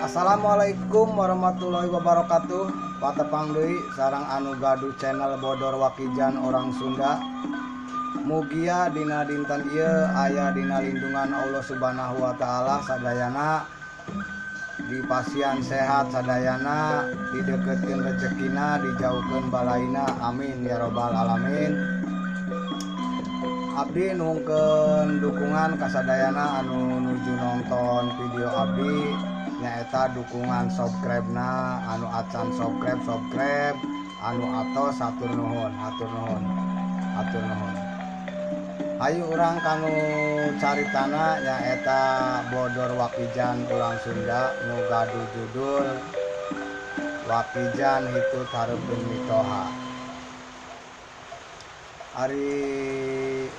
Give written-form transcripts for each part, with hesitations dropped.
Assalamualaikum warahmatullahi wabarakatuh. Patepang deui sareng anu gaduh channel Bodor Wakijan Orang Sunda. Mugia dina dinten ieu aya dina lindungan Allah Subhanahu wa taala sadayana, dipasihan sehat sadayana, dideketkeun rezekina, dijauhkeun balaina. Amin ya robbal alamin. Abdi nuhunkeun dukungan kasadayana anu nuju nonton video abdi, nyaeta dukungan subscribe-na. Anu acan subscribe, subscribe, anu atos hatur nuhun, hatur nuhun, hatur nuhun. Ayo urang kanu caritana, nyaeta Bodor Wakijan Urang Sunda nu gaduh judul Wakijan Hitut Hareupeun Mitoha. Ari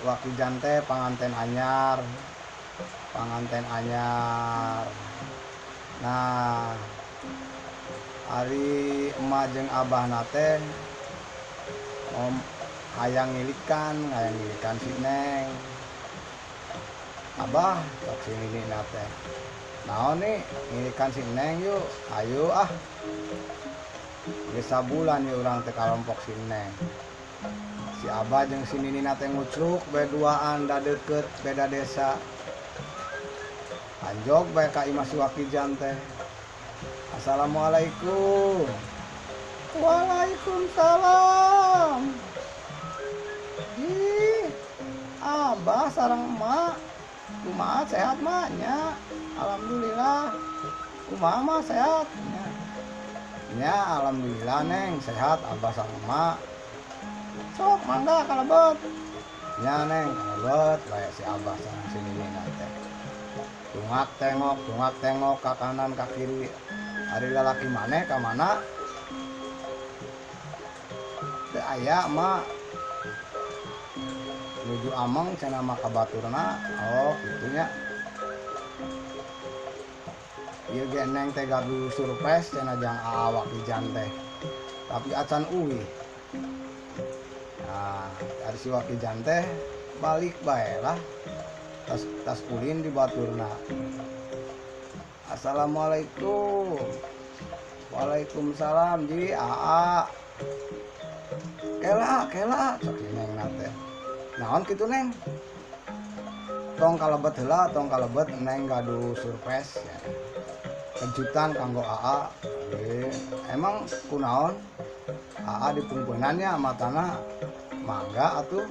Wakijan teh panganten anyar, panganten anyar. Nah, ari emak jeung abahna teh om hayang ngilikan, hayang ngilikan si Neng. "Abah," cek si ninina teh. "Naon nih?" "Ngilikan si Neng yuk." "Ayo ah. Geus sabulan ye urang teh kalompok si Neng." Si abah jeung si ninina teh ngucruk beduaan, da deukeut, beda desa. Anjog bae ka imah si Wakijan teh. "Assalamualaikum." "Waalaikumsalam. Ih, abah sareng emak. Kumaha, sehat, Mak?" "Nya, alhamdulillah. Kumaha, Mak, sehat?" "Nya. Nya, alhamdulillah, Neng, sehat abah sareng emak. Sok mangga kalebet." "Nya, Neng." Kalebet bae si abah sareng si ninina teh. Tungak tengok, tungak tengok ka kanan ka kiri. "Ari lalaki maneh ka mana?" "Teu aya, Mak. Nuju ameng cenah mah ka baturna." "Oh, kitu nya. Ieu ge Neng teh gaduh surprise cenah jang Aa Wakijan teh. Tapi acan uwih." Nah, ari si Wakijan teh balik bae lah. Tas, tas ulin di baturna. "Assalamualaikum." "Waalaikumsalam, ji, Aa." "Kela, kela," cek si Neng teh. "Naon kitu, Neng?" "Tong kalebet heula, tong kalebet, Neng gaduh surprise ya. Kejutan kanggo Aa." "Eh, emang kunaon?" "Aa dipungpeunan nya matana." "Mangga atuh.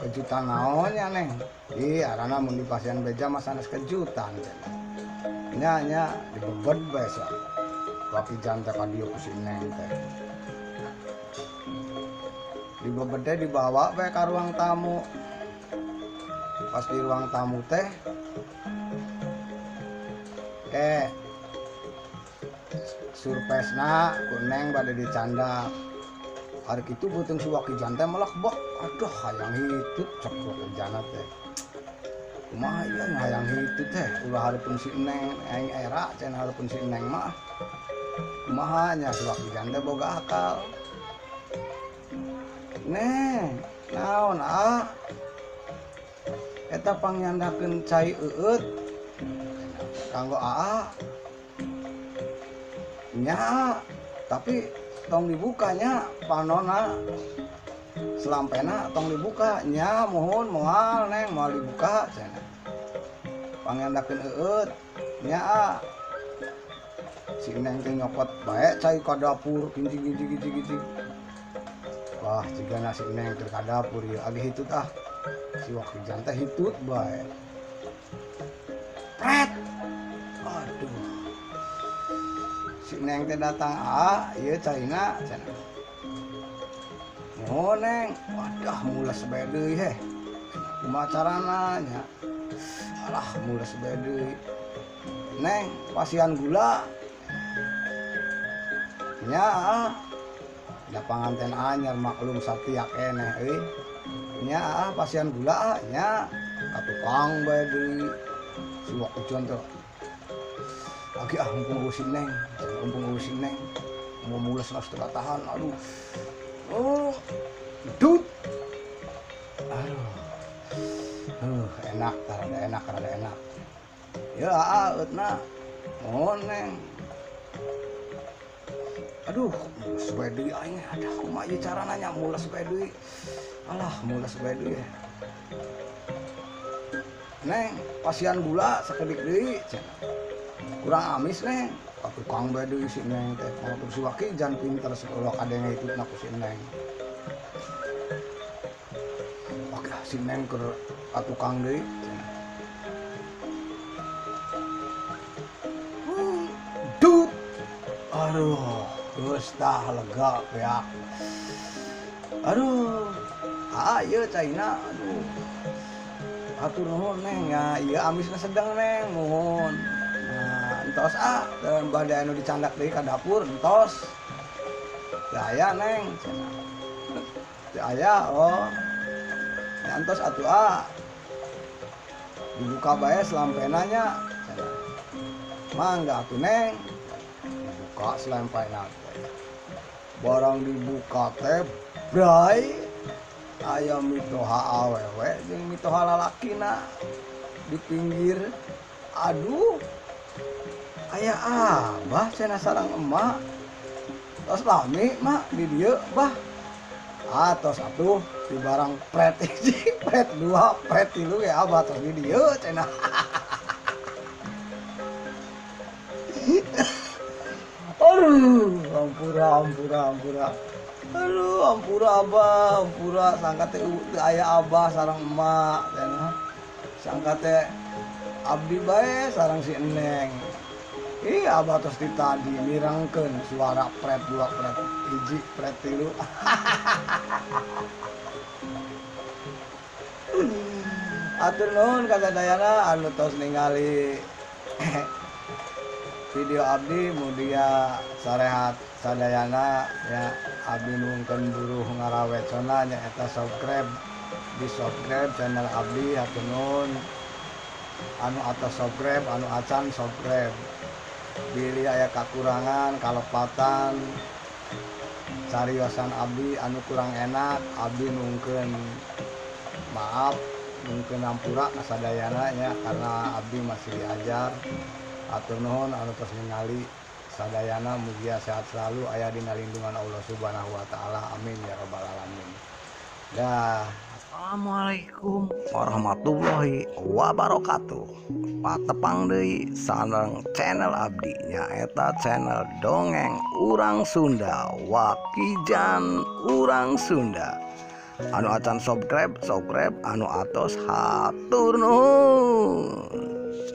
Kejutan naon nya, Neng?" "Ih, arana mun dipasihan beja mah sanes kejutan cenah." "Nya, nya." Dibebed bae si Wakijan teh ka dieu ku si Neng teh. Dibebed teh dibawa bae ka ruang tamu. Pas di ruang tamu teh, ke surprise-na ku Neng bade dicandak. Hari kitu beuteung si Wakijan teh melak bak. "Aduh, hayang hitut," cek Wakijan teh. "Kumaha ieu hayang hitut teh, ulah hareupeun si Neng aing era cenah, hareupeun si Neng mah. Kumaha nya?" Si Wakijan teh boga akal. "Neng." "Naon, ah?" "Eta pangyandakeun cai eueut kanggo Aa." "Nya, tapi tong dibukanya panona, selampena tong dibuka." "Nya, muhun, moal, Neng, moal dibuka cenah. Pangyandakeun eueut." "Nya, ah." Si Neng teh nyokot bae cai ka dapur, kincing kincing kincing kincing. Wah, jigana si Neng teh ka dapur ieu age hitut ah. Si Wakijan teh hitut bae. Pret. Aduh. Si Neng teh datang, "Ah, ieu caina," cenah. "Muhun, Neng." "Wadah, mules bae deui heh. Kumaha carana nya? Alah, mules bae deui. Neng, pasihan gula." "Nya, ah." Da panganten anyar, maklum satia keneh euy. "Nya, ah, pasihan gula, ah." "Nya." Ka tukang bae deui. Si Wakijan teh lagi ah, mumpung si Neng, mumpung si Neng mau mules geus teu tahan. Aduh. Oh, dut. Aduh. Enak, rada enak, rada enak. Ya, ah, eutna. Mohon Neng. Aduh, mules bae deui aing, aduh kumaha ieu carana nya mules bae deui. Alah, mules bae deui. Neng, pasian gula sakedik deui cenah. Kurang amis Neng. Ka tukang bae deui si Neng teh. Kalau si Waki jan pinter ulah kadenge ikutna ku si Neng. Oke, si Neng keur ka tukang deui cenah. Dut. Aduh, geus tah lega beak. Aduh, ieu caina, aduh. Atur nuhun Neng, ya ieu amisna sedang Neng, muhun. Nah, entos ah, bade anu dicandak deui ka dapur, entos. Teu aya Neng, cenah. Teu aya, oh. Ya entos atuh ah. Dibuka bae selampena nya, cenah. Mangga atuh Neng. Dibuka selampena teh. Barang dibuka teh, bray. Aya mitoha awewe jeung mitoha lalakina di pinggir. Aduh, aya abah cenah sareng emak. Tos lami mak di dieu bah. Ah tos atuh di barang pret hiji, pret dua, pret tilu ya abah tos di dieu cenah. Aduh, ampura ampura ampura. Aduh, ampura abah, ampura sangka teh aya abah sareng emak cenah. Sangka teh abdi bae sareng si Neng. Ih, abah tos di tadi mirangkeun suara pret dua, pret hiji, pret tilu. Atur nuhun ka sadayana anu tos ningali video abdi, mugia sarehat sadayana ya. Abdi nuhunkeun buruh ngarawecona nyaeta subscribe, di subscribe channel abdi, hatur nuhun anu atas subscribe, anu acan subscribe. Bilih aya kakurangan, kalepatan, cariosan abdi anu kurang enak, abdi nuhunkeun maaf, nuhunkeun hampura ka sadayana nya, karena abdi masih diajar. Hatur nuhun anu tos ningali sadayana, mugia sehat selalu, aya dina lindungan Allah Subhanahu wa taala. Amin ya rabbal alamin. Dah. Assalamualaikum warahmatullahi wabarakatuh. Patepang deui sareng channel abdi nyaeta channel Dongeng Urang Sunda, Wakijan Urang Sunda. Anu acan subscribe, subscribe, anu atos hatur nuhun.